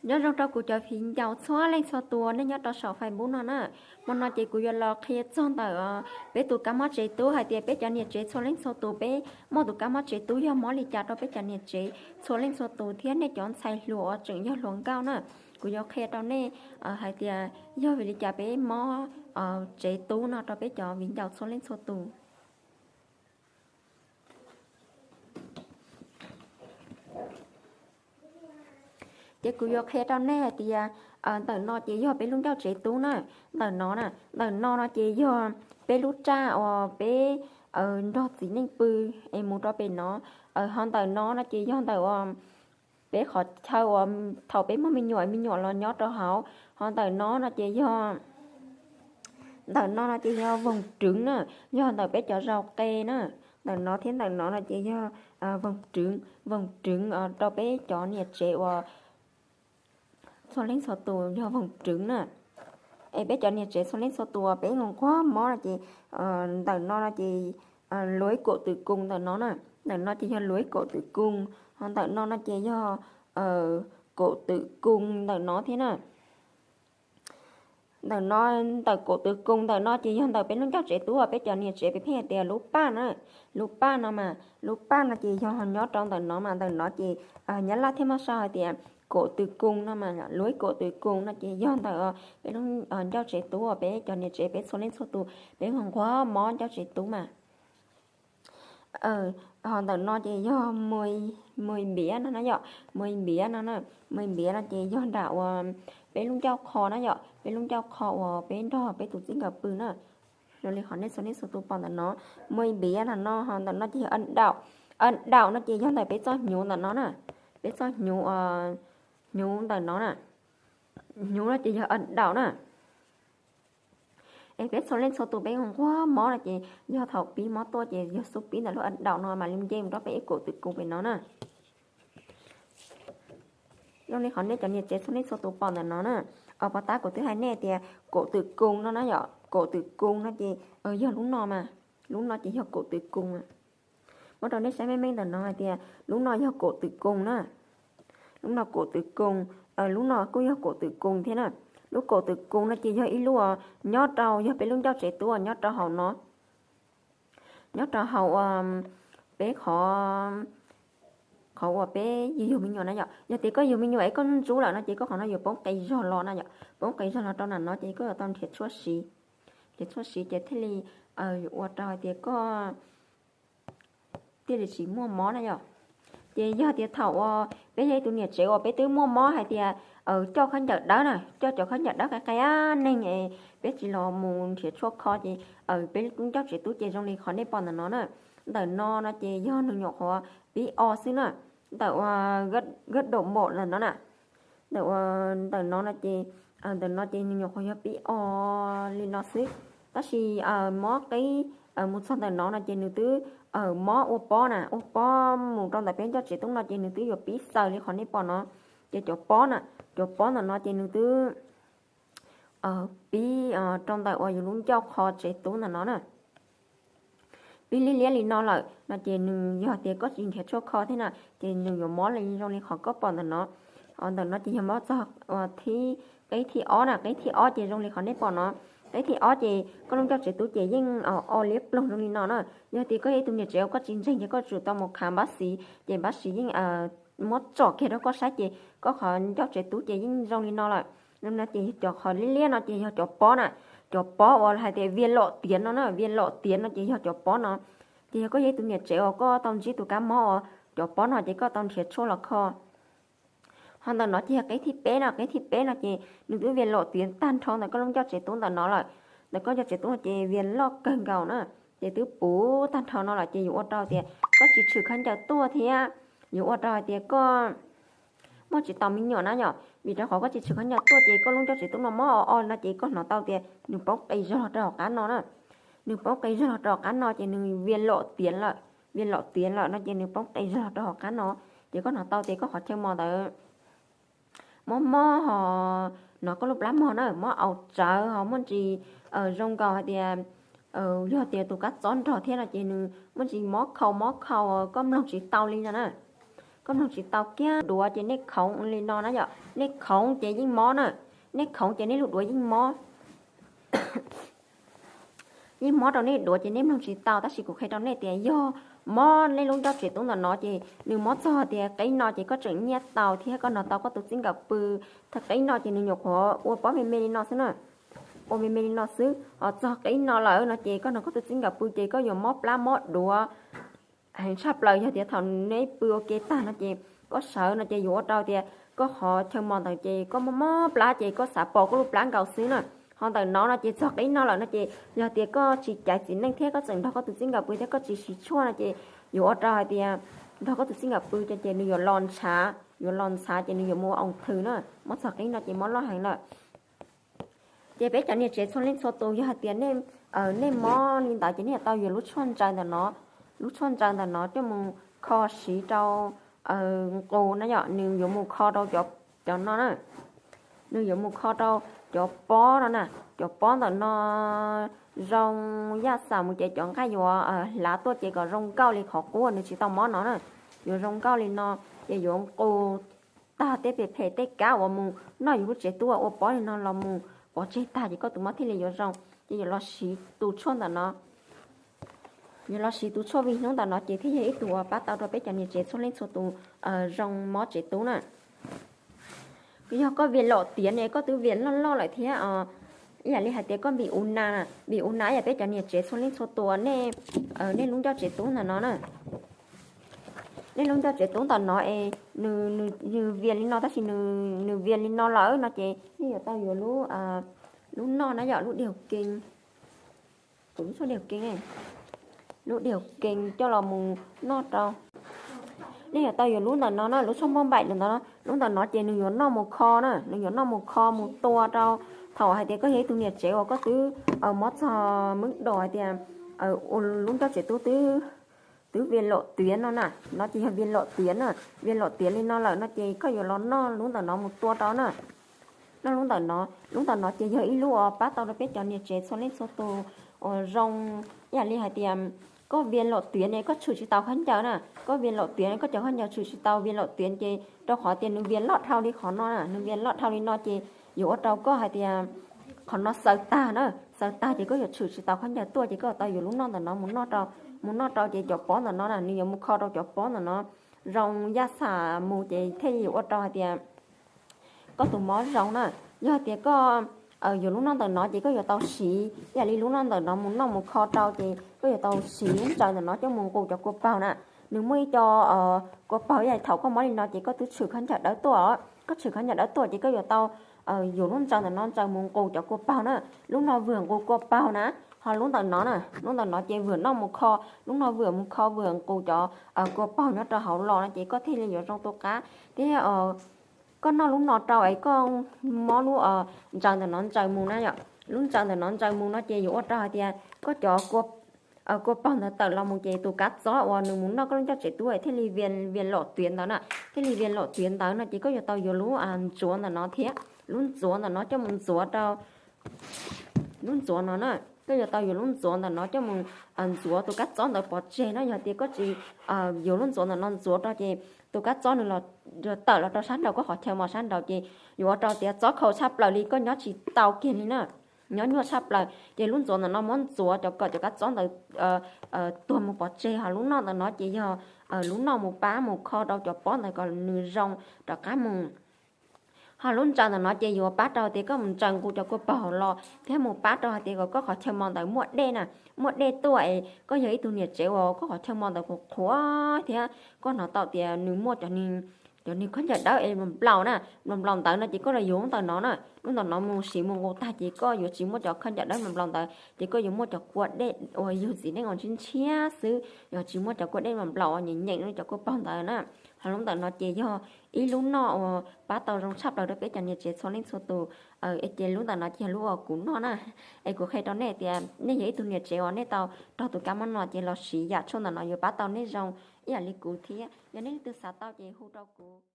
Nyob zoo rau kuv cov viv ncaus txhua leej txhua tus nej nyob rau saum Facebook no na. Hmo no ces kuv yuav los qhia txog ntawm peb tus kab mob tsev tub hais tias peb cov niam tsev txhua leej txhua tus peb muaj tus kab mob tsev tub yog mob li cas rau peb cov niam tsev txhua leej txhua tus thiab nej cov ntxhais hluas uas tseem yog hluas nkauj na. Kuv yuav qhia rau nej hais tias yog vim li cas peb mob tsev tub no rau peb cov viv ncaus txhua leej txhua tus. Ces kuv yuav qhia rau nej hais tias ntawm no ces yog peb lub ncauj tsev tub na. Ntawm no na, ntawm no no ces yog peb lub raj uas peb nrog txiv neej pw es mus rau pem no. Ho ntawm no no ces yog ntawm uas peb qhov chaw uas thaum peb muaj me nyuam, me nyuam los nyob rau hauv. Ho ntawm no no ces yog, ntawm no no ces yog voos rwv na, yog ntawm peb cov zau qe na. Ntawm no thiab ntawm no no ces yog voos rwv, voos rwv rau peb cov niam tsev uas txhua leej txhua tus yog voos rwv na. Es peb cov niam tsev txhua leej txhua tus uas peb nquag mob no ces ntawm no no ces luav ib kaum twm koos ntawm no na. Ntawm no ces yog luav ib kaum twm koos, ho ntawm no no ces yog kaum twm koos ntawm no thiab na. Ntawm no, ntawm kaum twm koos ntawm no ces yog ntawm peb lub ncauj tsev tub uas peb cov niam tsev peb pheej hais tias lub paj na. Lub paj no mas, lub paj no ces yog nyob rau ntawm no mas ntawm no ces Nyab Laj thiaj muab sau hais tias kaum twm koos no mas, luav ib kaum twm koos no ces yog ntawm peb lub ncauj tsev tub uas peb cov niam tsev peb txhua leej txhua tus peb nquag mob ncauj tsev tub mas. Ho ntawm no ces yog muaj npiav no na yom, muaj npiav no na. Muaj npiav no ces yog nram uas peb lub ncauj qho na yom, peb lub ncauj qho uas peb nrog peb tus txij nkawm pw na. Zoo li qhov nej txhua leej txhua tus pom ntawm no, muaj npiav no no, ho ntawm no ces yog adaum. Adaum no ces yog ntawm peb txoj hnyuv ntawm no na, peb txoj hnyuv, hnyuv ntawm no na, hnyuv no ces yog adaum na. Es peb txhua leej txhua tus peb nquag mob no ces yog thaum pib mob tuaj ces yog xub pib ntawm lub adaum no mam li nce mus rau peb ib kaum twm koos pem no na. Zoo li qhov nej cov niam tsev txhua leej txhua tus pom ntawm no na. Os, puag ta kuv twb hais nej tias kaum twm koos no na yom, kaum twm koos no ces yog lub no mas, lub no ces yog kaum twm koos. Muab rau nej saib meej meej ntawm no hais tias lub no yog kaum twm koos na. Lub no kaum twm koos, lub no kuj yog kaum twm koos thiab na. Lub kaum twm koos no ces yog ib lub nyob rau, yog peb lub ncauj tsev tub nyob rau hauv no, nyob rau hauv uas peb qhov, qhov uas peb yug me nyuam na yom. Yog tias koj yug me nyuam es koj ntub lawm no ces koj qhov no yuav poob qis zog los na yom, poob qis zog los rau nram no ces koj yuav tau nrhiav tshuaj siv, nrhiav tshuaj siv ces thiaj li ua rau hais tias koj thiaj li tsis muaj mob na yom. Ces yog tias thaum uas peb yog ib tug niam tsev uas peb twb muaj mob hais tias coj khaub ncaws dawb na, coj cov khaub ncaws dawb qe qe neeg es peb tsis los mus nrhiav tshuaj kho ces peb lub ncauj tsev tub ces zoo li qhov nej pom ntawm no na. Ntawm no no ces yog nws nyuam qhuav pib o xwb na. Ntawm uas gab daum npaum ntawm no na, ntawm uas ntawm no no ces, ntawm no ces nws nyuam qhuav yog pib o li no xwb. Tab sis mob qib mus txog ntawm no no ces nws twb mob ua pob na, ua pob mus rau ntawm peb ncauj tsev tub no ces nws twb yuav pib xaws li qhov nej pom no. Ces cov pob na, cov pob ntawm no ces nws twb pib rau ntawm uas yus lub ncauj qho tsev tub ntawm no na. Pib liab liab li no lawm no ces nws yog tias koj tsis nrhiav tshuaj kho thiab na ces nws yuav mob li zoo li qhov koj pom ntawm no. Ntawm no ces yog mob txog thib, qib thib ob na, qib thib ob ces zoo li qhov nej pom no. Qib thib ob ces koj lub ncauj tsev tub ces yeej o liab ploog zoo li no na. Yog tias koj yog ib tug niam tsev uas koj tsis ntseeg ces koj tsum tau mus khav npab xiv ces npab xiv yeej muab tsom kiag rau koj saib ces koj qhov ncauj tsev tub ces yeej zoo li no lawm. No ces cov qhov liab liab no ces yog cov pob na, cov pob uas hais tias viêm loạn tuyến no na, viêm loạn tuyến no ces yog cov pob no. Ces yog koj yog ib tug niam tsev uas koj tau ntsib tus kab mob uas cov pob no ces koj tau nrhiav tshuaj los kho. Ho ntawm no ces yog qib thib peb no, qib thib peb no ces nws twb viêm loạn tuyến tag nrho ntawm koj lub ncauj tsev tub ntawm no lawm. Ntawm koj ncauj tsev tub no ces viêm loạn kawg nkaus na, ces twb puv tag nrho no lawm ces yuav ua rau tias koj tsis tshwm khaub ncaws tuaj thiab yuav ua rau hais tias koj muaj tsis tau me nyuam na yom. Vim rau qhov koj tsis tshwm khaub ncaws tuaj ces koj lub ncauj tsev tub no mob o o no ces koj hnov tau tias nws poob qis zog los rau hauv qab no na. Nws poob qis zog los rau hauv qab no ces nws viêm loạn tuyến lawm, viêm loạn tuyến lawm no ces nws poob qis zog los rau hauv qab no. Ces koj hnov tau tias koj qhov chaw mos ntawd mob mob ho hnov koj lub plab mog na, mob au tsawv ho muaj ntsis zoo nkaus hais tias yog tias tus kab txob nrog thiab no ces nws muaj ntsis mob khau mob khau koj mloog tsis tau li no na. koj mloog tsis tau kiag duav ces nej khoov li no na yom, nej khoov ces yeej mob na, nej khoov ces nej lub duav yeej mob. Yeej mob rau nej duav ces nej mloog tsis tau, tab sis kuv qhia rau nej tias yog mob nej lub ncauj tsev tub ntawm no ces nws mob txog tias qib no ces koj tseem nyiaj tau thiab koj nrog tau koj tus txij nkawm pw. Thaum qib no ces nws nyuam qhuav ua pob me me li no xwb na, ua me me li no xwb. Ho txog qib no lawm no ces koj nrog koj tus txij nkawm pw ces koj yuav mob plab mob duav heev tshaj plaws. Yog tias thaum neb pw ua ke tag no ces koj sawv no ces yuav ua rau tias koj qhov chaw mos ntawd ces koj mob mob plab ces koj xav pos koj lub plab nkaus xwb na. Ho ntawm no no ces txog qib no lawm no ces yog tias koj tsis caiv txiv neej thiab koj tseem nrog koj tus txij nkawm pw thiab koj tsis siv tshuaj no ces yuav ua rau hais tias nrog koj tus txij nkawm pw ces nws yuav los ntshav, yuav los ntshav ces nws yuav mus ua oos thwm na. Mob txog qib no ces mob loj heev lawm. Ces peb cov niam tsev txhua leej txhua tus yog hais tias nej mob li ntawd ces nej yuav tau yuav lub tshuaj ntsaws ntawm no, lub tshuaj ntsaws ntawm no coj mus kho siv rau nqus na yom, nws yuav mus kho rau cov no na, nws yuav mus kho rau cov pob no na, cov pob ntawm no zoo yaj xam mus ces cov nqaij yuav hlav tuaj ces kom zoo nkauj li qhov qub nws tsis tau mob no na, yuav zoo nkauj li no, ces yuav nqus tag tej pem phem tej kab uas mus noj yus lub tsev tub ua pob li no los mus pov tseg tag ces koj tus mob thiaj li yuav zoo. Ces yuav los siv tus tshuaj ntawm no, yuav los siv tus tshuaj vij hnub ntawm no ces thiaj yog ib tug uas pab tau rau peb cov niam tsev txhua leej txhua tus zoo mob tsev tub na. Yog koj vias lom tiav ne koj twb vias loj loj lawm thiab, ib yam li hais tias koj npim u na, npim u na ib yam peb cov niam tsev txhua leej txhua tus, nej lub ncauj tsev tub ntawm no na, nej lub ncauj tsev tub ntawm no es nws vias li no tab sis nws vias li no lawm no ces nej yuav tau yuav lub noj na yom, lub diaug kees, lub diaug kees coj los mus noj rau. Nej yuav tau yuav lub ntawm no na, lub tshuaj npauj npaim ntawm no, lub ntawm no ces nws yuav noj mus kho na, nws yuav noj mus kho mus tua rau. Thaum hais tias koj yog ib tug niam tsev uas koj twb mob txog meeb dos hais tias ua lub ncauj tsev tub twb twb vias lom tiav no na, no ces yog vias lom tiav na, vias lom tiav li no lawm no ces koj yuav los noj lub ntawm no mus tua rau na. Noj lub ntawm no, lub ntawm no ces yog ib lub uas pab tau rau peb cov niam tsev txhua leej txhua tus uas zoo, ib yam li hais tias koj vias lom tiav ne koj tshwm tsis tau khaub ncaws na, koj vias lom tiav ne koj cov khaub ncaws tshwm tsis tau, vias lom tiav ces rau qhov tias nws vias loj dhau li qhov no na, nws vias loj dhau li no ces yuav ua rau koj hais tias qhov no xaws tag na, xaws tag ces koj yuav tshwm tsis tau khaub ncaws tuaj ces koj yuav tau yuav lub noj ntawm no mus noj rau, mus noj rau ces cov pob ntawm no na nws yuav mus kho rau cov pob ntawm no zoo yaj xam mus ces thiaj yuav ua rau hais tias koj tus mob zoo na. Yog hais tias koj yuav lub noj ntawm no ces koj yuav tau siv ib yam li lub noj ntawm no mus noj mus kho rau ces koj yuav tau siv lub ntsaws ntawm no coj mus nqus cov kua paug na. Nws muaj ib co kua paug ib yam li thaum koj mob li no ces koj twb tshwm khaub ncaws dawb tuaj, koj tshwm khaub ncaws dawb tuaj ces koj yuav tau yuav lub ntsaws ntawm no ntsaws mus nqus cov kua paug na. Lub no vwm nqus kua paug na, ho lub ntawm no na, lub ntawm no ces vwm noj mus kho, lub no vwm mus kho vwm nqus cov kua paug nyob rau hauv los no ces koj thiaj li yuav zoo tu qab thiab. Koj noj lub no rau es koj mob lub ntsaws ntawm no ntsaws mus na yom. Lub ntsaws ntawm no ntsaws mus no ces yuav ua rau hais tias koj cov kua paug ntawd tawm los mus ces tus kab txob uas nws mus noj koj lub ncauj tsev tub thiaj li vias lom tiav ntawd na, thiaj li vias lom tiav ntawd no ces koj yuav tau yuav lub ntxuav ntawm no thiab, lub ntxuav ntawm no coj mus ntxuav rau lub ntxuav no na, koj yuav tau yuav lub ntxuav ntawm no coj mus ntxuav tus kab txob ntawd pov tseg na. Yog tias koj tsis yuav lub ntxuav ntawm no ntxuav rau ces tus kab txob nws los tawm los rau sab nraud koj qhov chaw mos sab nraud ces yuav ua rau tias txob khaus tshaj plaws li koj nyob tsis tau kiag li na, nyob nyuaj tshaj plaws ces lub ntxuav ntawm no muab ntxuav cov kom cov kab txob ntawd tuag mus pov tseg. Ho lub noj ntawm no ces yog lub noj mus pab mus kho rau cov pob ntawd kom nws zoo rov qab mus. Ho lub ntsaws ntawm no ces yuav pab rau tias koj mus ntsaws nqus cov kua paug los thiab mus pab rau hais tias kom koj qhov chaw mos ntawd muaj dej na, muaj dej tuaj es koj yog ib tug niam tsev uas koj qhov chaw mos ntawd qhuav qhuav thiab koj hnov tau tias nws muaj cov nws khaub ncaws dawb es nplaum nplaum na, nplaum nplaum ntawd no ces koj los yuav lub ntawm no na, lub ntawm no mus siv mus nqus tag ces koj yuav tsis muaj cov khaub ncaws dawb nplaum nplaum ntawd ces koj yuav muaj cov kua dej uas yug txiv neej uas ntshiab ntshiab xwb, yuav tsis muaj cov kua dej nplaum nplaum uas nyeem nyeem cov kua paug ntawd na. Ho lub ntawm no ces yog ib lub noj uas pab tau zoo tshaj plaws rau peb cov niam tsev txhua leej txhua tus. Es ces lub ntawm no ces yog lub uas kuv noj na. Es kuv qhia rau nej tias nej yog ib tug niam tsev uas nej tau raug tus kab mob no ces los siv yam tshuaj ntawm no yuav pab tau nej zoo ib yam li kuv thiab. Yog nej leej twg xav tau ces hu rau kuv.